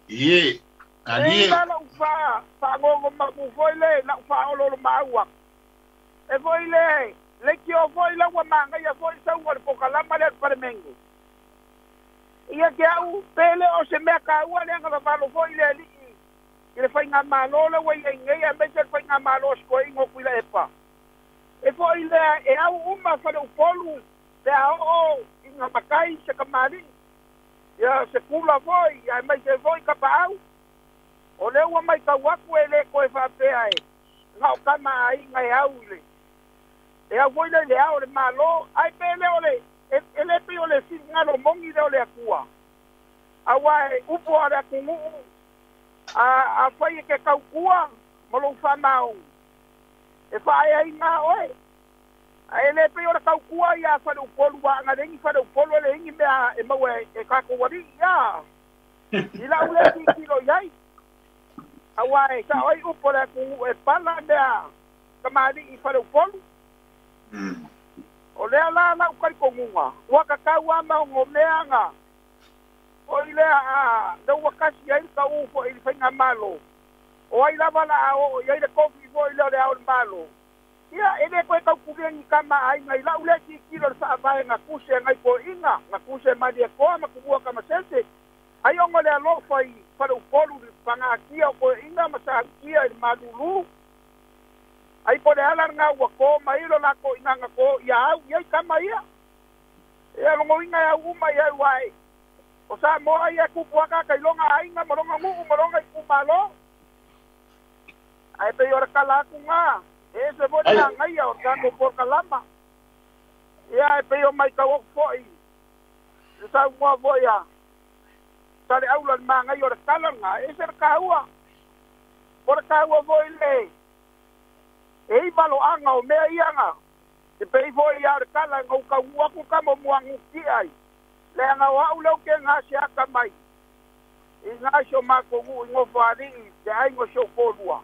Ie. E Alie. la lau wha whaangongo maku foi le lau whaololo maua. E foi le le ki o foi la ua mangaia foi sauga le pokalama le palemenge. Ia ke au pele o se mea ka ua le anga vavalo foi le alii. I le whainga malo le ua ia ingei a mese le whainga malo sikoe ingo kui le epa. E foi le e au uma whale upolu le a oo i ngā makai se kamali. Ia se kula foi, ia mai se foi ka paau. O le ua mai kau aku e le koe whapea e. Ngā o kama ai ngai au i le. E au foi le le ao le malo, ai pe le o le, e le pe o le whingalo mongi le o le akua. Aua e upo a le akunguu, a whai e ke kaukua, ma lou whamau. E whae ai ngā oe. Ae le pei o le taukua ia Faleupolu a nga lengi Faleupolu e le ingi mea e maua e kākou alii ia. I lau le tilotilo i ai. Auā e sao ai upu o le atunuu e pala mea kamali'i i Faleupolu. O lea la lau talitonuga, ua tatau lava ma ogomea ga oi lea a lea ua kasi ai le taʻu foʻi i le faigamalo. O ai lava la a oo i ai le tofi foʻi lea o le ao o le Malo. Ia, e lē toe tautulia ni tama aiga i lau lea tilotilo i le faavae na tuse nai toeʻina, na tuse Malietoa ma Tumua Tamasese. Ai ona o le alofa i Faleupolu i le pagatia o toeʻina ma salutia i le malūlū. Ai po le ala lena ua tō mai lo latou igaga tō ia au i ai tama ia. Ia logoina e au uma i ai uae. O Samoa ia e tupu akaka i loga aiga ma loga nuu ma loga itumalo. Ae pei o le tala atu gā, e ese foi le agaia o le tatou polokalama. Ia e pei o maitau atu foi le saunoa foi a Saleaula i le magaia o le tala lena, e ese le taua. Po le taua foi le e i valoaga o mea ia na te pei foi ia o le tala na ou taunuu atu kama o muagutia ai. Leaga o au lea ou te gasiaka mai i ina i si o matou nuu i Nofoalii te aiga o si ou toalua.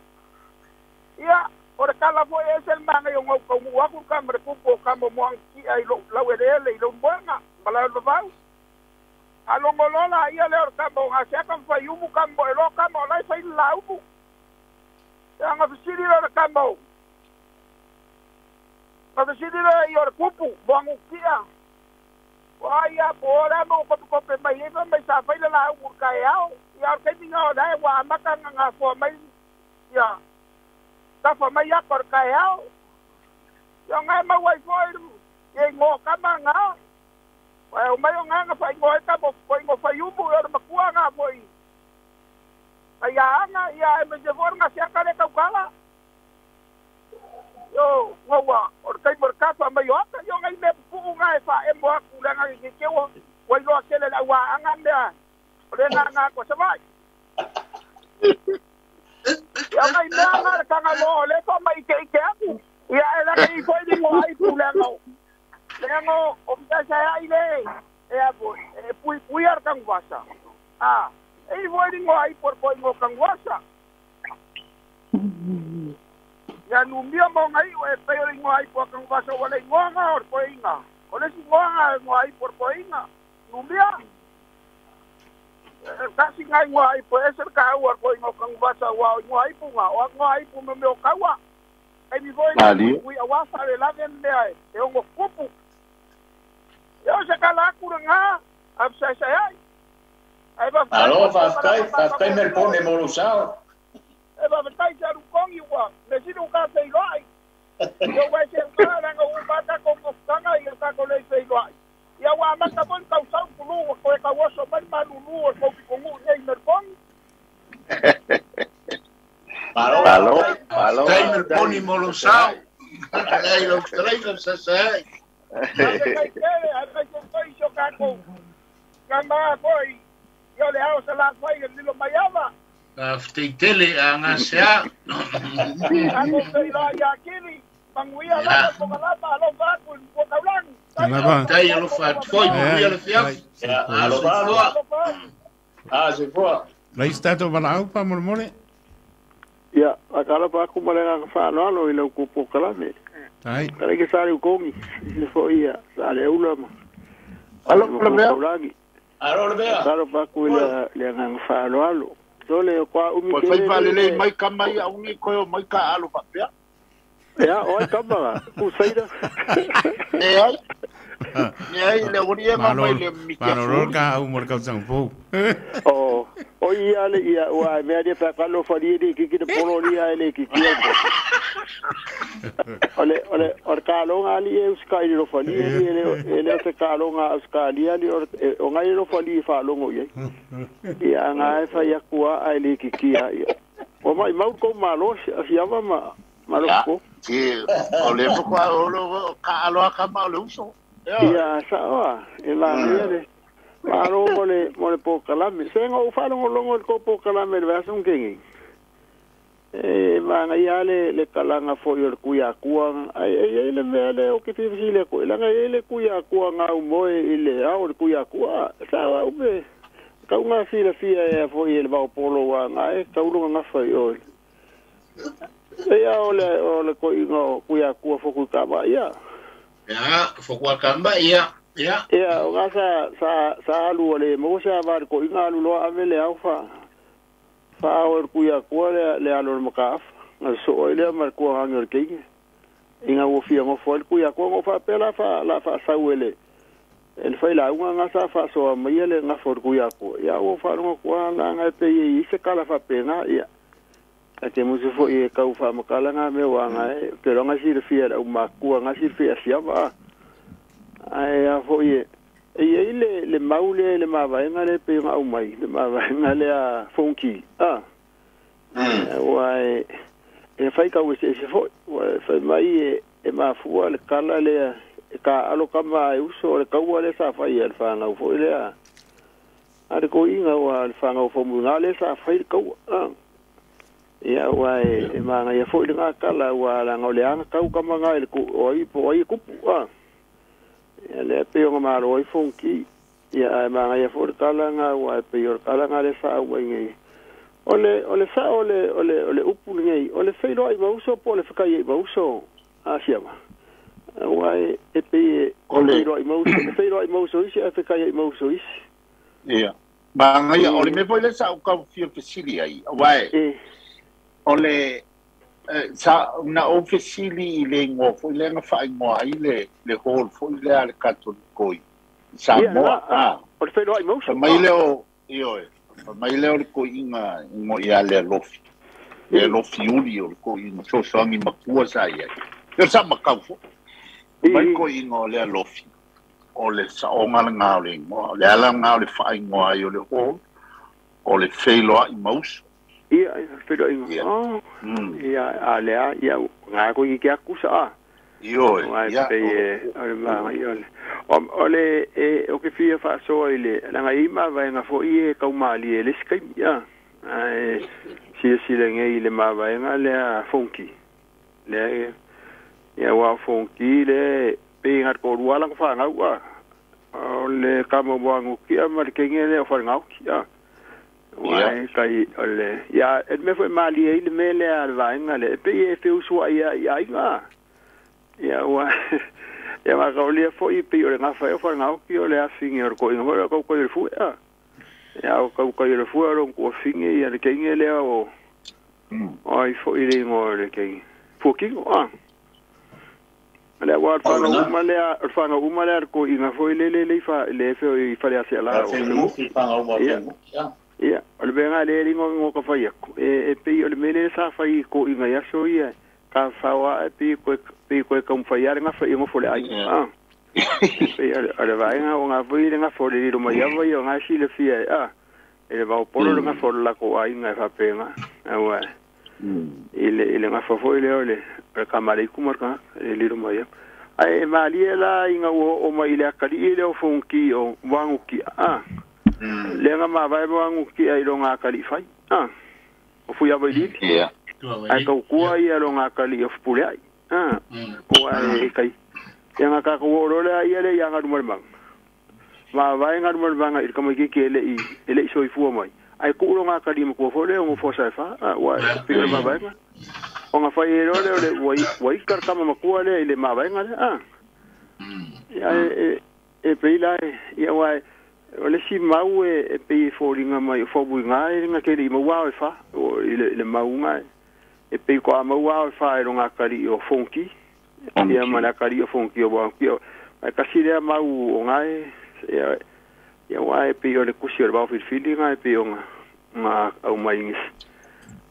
Ia, o le tala foi e ese le manaia o na ou taunuu atu le kama le tupu o kama o Muagutia i lou laueleele i Leulumoega ma Laelovavau. A logo loa laia lea o le kama o gasiaka ma faiumu kama mo eloa kama o la e fai le laumu. Ia na fesili lea o le kama o na fesili lea i o le tupu Muagutia. O ai a po o le a mo kopekope mai ai fai mai sa fai le laumu i le taeao. Ia o le taimi lena o la e ua amata ona gafoa mai ia tafa mai ata o le taeao. Ia o na e maua ai foi ia igoa o tama na. Ae omai o na na faaigoa ai tama o igoa faiumu ia o le matua na foi ai aana ia aemaise foi o le gasiaka lea tautala. Io gaua o le taimi o le tafa mai o ata ia o nai mea pupuu na e faaemo atu leaga i te ua ua iloa tele le auaaga mea o le gaga atu a Savaii. Ia o nai mea na le tagaloa o lea e faamaiteite atu. Ia e laga i foi ligoa ai pu leaga o leaga o mea saeai le e a foi e puipuia le tanuvasa. A e i foi ligoa ai po o le poiga o tanuvasa. Ia numia ma ona iu e pei o le igoa ipu a Tanuvasa ua le igoa na o le toeaina. O le isi igoa na o le igoa ipu o le toeaina. Numia. E tasi na igoa ipu e ese le taua o le toeaina o Tanuvasa aua o igoa ipu na, o igoa ipu mo mea o taua. Taimi foi na Malie. pui aua faalavelave mea e ono tupu. Ia o se tala atu lena a fesaesaeai. Ae faafetai Malo, mo le faafetai, polokalama faafetai Melbone matagofie. mo lou sao. E faafetai Salukogi ua measili ua ta feiloai. Ia ua e seuga leaga ua uma lava tatou mafutaga ia tatou le feiloai. Ia ua amata foi le tausau pulu ua toe tauoso mai le malūlū o le tou pitonuu nei i Melbourne. Malo, Malo, faafetai. malo, Faafetai faafetai Melboni mo lou sao. fetalai. Ai lau fetalaiga fesaesaeai. Faafetai tele aemaise foi si o tatou tama foi ia o le ao Salafai e lilo mai ava. Faafetai tele a gasea. Tatou feiloai ia Kili, manuia Ia. lava le polokalama alofa atu i le Matua Taulagi. Tai Lava. Faafetai alofa alofa atu atu foi avanoa. manuia Ai, le ai, fiafi. Ia, soifua. alofa atu. Soifua. Alofa atu. Ah, soifua. Lai se tatou valaau faamolemole. Ia, faatalofa atu ma le agaga faaaloalo i lau tou polokalame. Tai. Tala ke sa le ukogi, se foi ia, sa le aula ma Alo, le le matua mea. taulagi. Alo le mea. Faatalofa atu i le le agaga faaaloalo. Sole o kwa umi Koe fai tele le faalelei mai kama ia uni koe o mai ka alo faapea. Ia, o ai kama, ku saida. E ai, e ai, le uri e Malo, mai le malo mikiafulu. ka au mo le kausaga fou. O, o ia le ia, ua mea dia pa kalo fali ni kiki de polo ni ai le kiki o. Ole ole o ka longa ali e uska i ro fali e le e le o te ka longa uska ali ali o o ngai ro fali fa longo ia. Ia nga e fa ia kua ai le kiki ia. O mai mau ko malo si ava ma malo Ia, ko. ki, o le mokwa o lo ka alo a kama o le uso. Ia. Ia sa oa e la ia le malo mo le polokalame. Se ngo u fa longo longo le ko polokalame le vaso ngengi. E maga le le kalanga foi o le kuiakua ai ai le mea le o ke fifisile ko langa e le kuiakua ngau moe i le ao le kuiakua sa wa upe kau ngā fila fia e foi e le vaopolo wa ngā e kaulunga ngafa i oe. E ia o le koiga o kuiakua foku kama ia. Ia, foku kama ia. Ia. Ia, o ngā sa alu o le mo se awa le koiga alu loa ave le au fa. Fa o le kuiakua le alu le makaafa. Ngā so o lea ma le kua hangi o le keinge. Inga ua fia ngofo le kuiakua ngofa pela fa la fa sau ele. El fai la unga nga sa fa so mai le nga for ku ya ko ya o fa no ko la nga pe i se kala fa pena ya a te musu fo i kau fa makala nga me wa nga e pero nga si fia o makua nga si fia sia ba ai a fo i e le maule le mava nga le pe nga o mai le mava nga le a fonki a wa e fai kau se se fo fai mai e mafua le kala le ka alo kama e uso le kaua le sa fai le whangau fo le a a ko inga wa le whangau fo munga le sa fai le kaua ia wa e manga ia fo le ngā kala wa la ngau le anga kau kama ngā le ku oi po oi kupu a ia le pe o ngā maro oi fonki ia e manga ia fo le kala ngā wa e pe o le kala ngā le sa ua ngai o le sa o le upu ngai o le whairoa i mauso po le whakai i mauso a siama Ua e pe o le mauso isi a whakai i mauso isi. Ia. Manga ia, o le me foi le sa o kau fia fesili ai. Wae, o le, sa na o fesili i le ingoa foi le nga whaingoa ai le hall foi le a le katolikoi. Samoa, a. O le whairoa i mauso. Mai leo, ioe, mai leo le koiga ingo ia le alofi. Le alofi uli o le koiga sosoangi makua sa ia. Ia sa makau fo. Mai ko ingo le alofi o le saonga le ngā o le ingoa o le ala ngā o le whaingoa ai o le hall o le whailoa i mauso. Ia, whailoa i mauso. Ia, a lea, ia, ngā ko i kia kusa a. Ioe, ia. O le, o ke fia whaasoa i le, langa ima vaenga fo i e kaumali e le sikaimi, ia. Sia sila ngei le mavaenga lea fonki. Lea, ia wa fonki le pe ngat ko ruala ko whangau a o le kama wangu ki a ma le kenge le o whangau ki a wa kai o le ia e me foi mali e le mele a vaenga le pe e fe usua ia ia inga ia wa ia ma ka o le foi pe o le ngawha o whangau ki o le afingi o ko inga ko ko le fu a ia o ko ko le fu o ko afingi ia le kenge le o ai foi le ngo le kenge fuki a Le wa whanga uma lea ko inga foi le le le fa le fe i fale ase la o le ia o le benga le ringo ngo ka fai e pe o le mele sa fai ko inga ia so ia ka fa wa e pe ko ka fai ia nga fai ngo fo le ai a pe o le vai nga o nga foi le nga fo le ro mai ia o nga si le fia a e le va polo le nga fo la ko ai nga fa penga a wa ile nga fo foi le o le kamari kumarka e liro mai ai mali la inga o mai le akali le o fonki o wanguki a le nga ma vai wanguki ai lo nga akali fai a o fui a vai ia ai ko kua ia lo nga akali o pule ai a o ai kai ia nga ka ko ro le ia le ia nga rumar mang ma vai nga rumar mang i ka mai ke le i le soi fu mai ai ku lo nga akali mo ko fo le o fo sa fa wa pi ma vai o nga fai ro le le wai kar kama makua le le ma vai nga a ia e pe la ia wa o le si mau e pe fo linga mai fo bu nga e nga ke li mo wa fa o le mau nga e pe ko ma wa fa e lo nga kali o fonki ia ma la kali o fonki o wa ki o ka si le mau o nga e ia wa e pe o le kusi o le va fili nga e pe o nga au mai ngis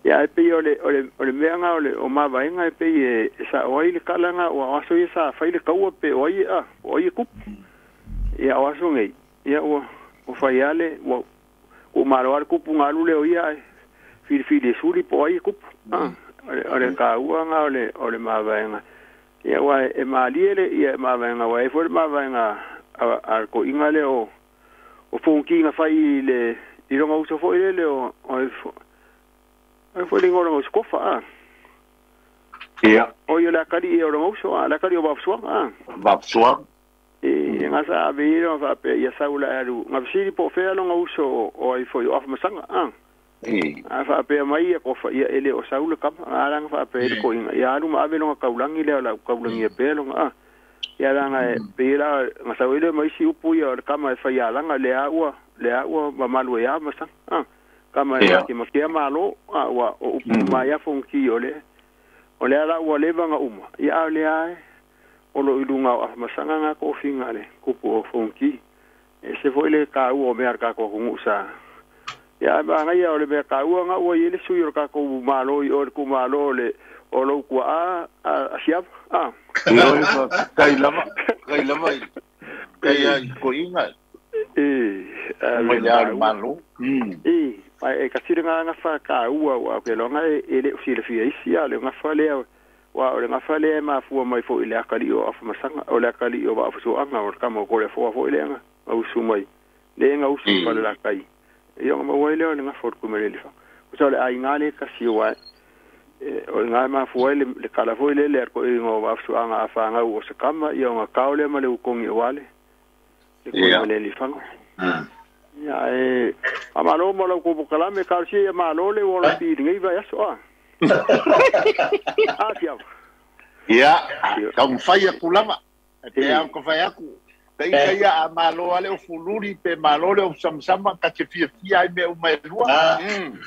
ia e pe o le mea nga o le o mavaenga e pe e sa o ai le kalanga o aso ia sa fai le kaua pe o ai a o ai kupu ia o aso ngai ia o fai ale o o maro al kupu ngalu le o ia e fili suri po ai kupu a o le kaua nga o le mavaenga ia wa e malie le ia mavaenga wa e fo le mavaenga a ko inga le o fonki nga fai le i ronga uso fo ile le o Ai foi le ngola ngo a. Ia. O ia la kali e o ngo so a la kali o ba suanga a. Ba suanga. E nga sa ave lo fa pe ia saula alu nga sili po fe lo ngo so o ai foi o afamasaga a. A fa pe mai ia kofa ia ele o saula kama a langa fa pe ko inga ia alu ma ave lo kaulangi le la kaulangi e pe lo a. Ia langa e pe la nga sauile mai si upu ia o kama e fa ia langa le a ua mamalu e a masa a. Kama e ki makia malo a ua o upu mai a fonki o le o le ala ua leva nga uma ia a le a o lo ilunga o afamasaga nga kofiga le kupu o fonki e se foi le kaua o mea ka ko kungusa ia ba ngai o le mea kaua nga ua ile sui o ka ko malo i o le ku malo le o lo ku a a siap a kai lava kai ai ko inga e a le malo e ai ka tira nga fa kaua wa ke longa e le si le fia isi a le nga fa le wa o le nga fa le ma fua mai fo ile akali o afamasaga o le akali o va fusuanga o kama ko le fo fo ile nga au su mai le nga usu fa le la kai ia ma wai le nga fo ku mele fa o sa le ai nga le ka si wa o nga ma fua le kala fo ile le ko ngo va fusuanga afa nga o se kama ia nga kaule ma le ukongi wale le ko mele fa. Ia e amalo mo ko kalame ka si malo le wala pi ngai va so a. A sia. Ia ka mfai kulama e te au ka fai aku. Kai kai a malo ale o fuluri pe malo le o samsama ka te fia fia ai me o mai lua.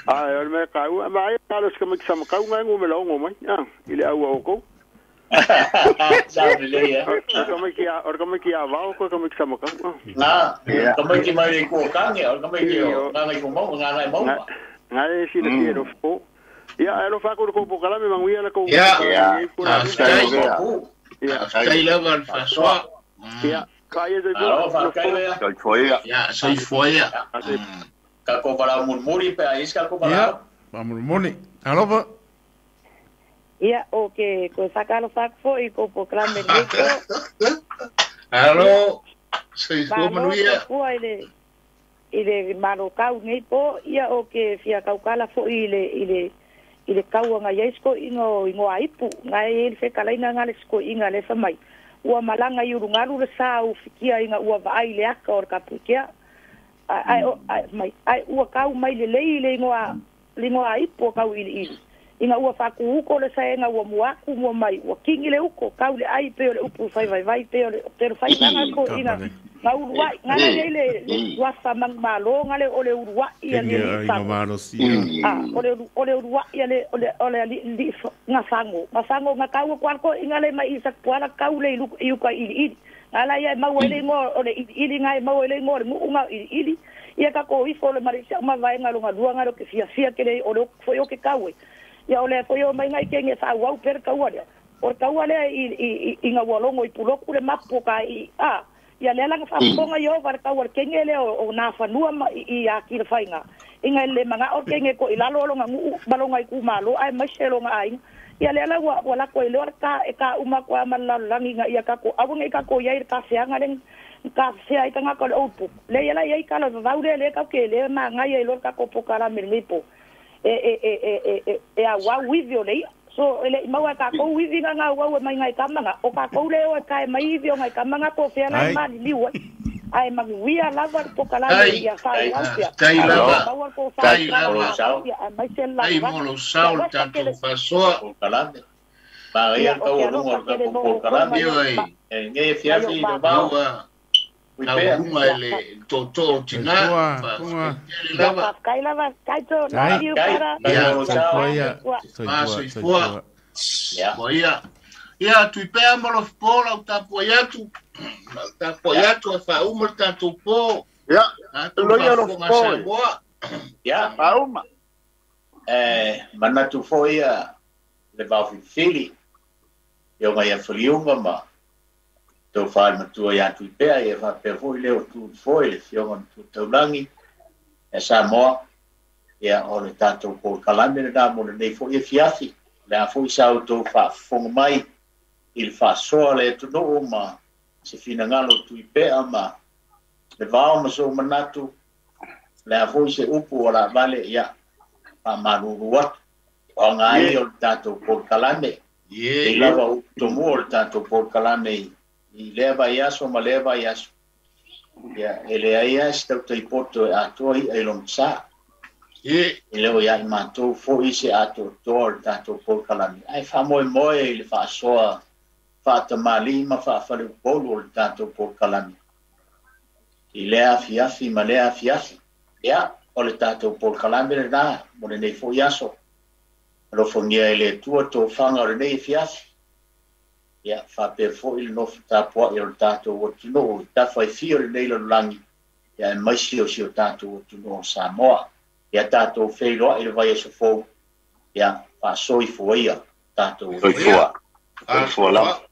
A o me ka u ma ai ka los ka me sam ka ngai ngo me lo ngo mai. A ile au o ko. Sa le ya. Ka me ki a vao ko ka me sam ka. Na, ka me ki mai ko ka nge, ka me ki o nga ngai ko mo nga ngai mo. Ngai si le ki ro fo. Ia e lo fa ko ko kala me manguia la ko. Ia. Ia. Kai lava al fasoa. Ia. Kai e foi. Ia, sei foi. Ka ko para murmuri pe aí ka ko para. Ia, pa murmuri. Alofa. Ia, o ke ko sakalo fak fo i ko pokrame niko. Alo, sei fo manuia. Ko ile ile malo kau nei po ia o ke fia kaukala fo ile ile ile kauanga ia isko ingo ingo aipu ngai ile fekalaina ngale sko inga le famai. Ua malanga i urungalu le sa u fikia inga ua vaai le aka o le kapuikea. Ai mai ai ua kau mai le lei le ingoa aipu o kau ili ili. Inga ua whaku uko le saenga ua muaku mua mai ua kingi le uko kau le ai pe o le upu whai vai vai pe o le pero whai vanga ko inga nga uruai nga le le wafa mang malo nga le ole uruai ia le ah ole uruai ia le ole li nga fango nga kau ko ko inga le mai isak puala kau le iuka ili ili nga la ia mau ele ngo ole ili nga mau ele ngo le mu nga ili ia ka ko ifo le mari ma vai nga lo nga lua nga lo ke fia fia ke le ole foi o ke kau ia ole foi o mai ngai ke nge sa wau per kau le o kau le i nga walongo i puloku le mapu ka i a ia le langa fafonga yo var kau le kenge le o na fanua i a ki le fainga inga le manga o kenge ko ilalo lo nga balonga i ku malo ai maselo nga ai ia le la wa la ko ile ka e ka uma ko amala langi nga ia ka ko awunga ka ko ia ka feanga le ka fea i tanga ko le opu le ia la ia ka lo vau le le ka ke le ma nga ia lo ka ko pokala me po e e a wa wivio le so ele maua ka ko wivi nga wa mai ngai kamanga o ka ko le o ka mai wivio ngai kamanga ko fea la ma liwa ai maguia lava po kala ia fa ia tai lava tai lava ai mo saul tanto fasoa o kala ba ia ka o lungo ka ko kala e nge fia fi do ba na uma ele toto tina lava kai lava kai to na iu para soifua ia ia tu pea mo po la tapoiatu fa uma tanto po ia lo ia lo po ia fa uma manatu fo ia le va fili yo ngai filiunga ma tau whae matua ia tui pea ia whapea foi leo tu foi le fionga tu taulangi e Samoa ia o le tātou po kalame le nā mo le nei foi e fiafi le a foi sau tau whaafonga mai i le whaasoa le atunuu ma se finagalo tui pea ma le vao ma so manatu le a foi se upu o la vale ia whaamalulu atu O aga ai o le tatou polokalame. I lava upu tomua o le tatou polokalame i lea vaiaso ma lea vaiaso. Ia, e leai lava se tautai poto e atoa i'a i lona sa. E le o ia i matou fo'i se atoatoa o le tatou polokalame, ae faamoemoe i le faasoa faatamalii ma faafaleupolu o le tatou polokalame i lea afiafi ma lea afiafi. Ia, o le tatou polokalame lenā mo lenei fo'i aso. Alofagia e le Atua tofaga o lenei afiafi. Ia, faapea fo'i le nofo tapua'i o le tatou atunuu i tafa e fia o lenei lalolagi, ia aemaise o si o tatou atunuu o Samoa. Ia tatou feiloai le vaiaso fou. Ia, faasoifua ia tatou. Soifua. Soifua lava.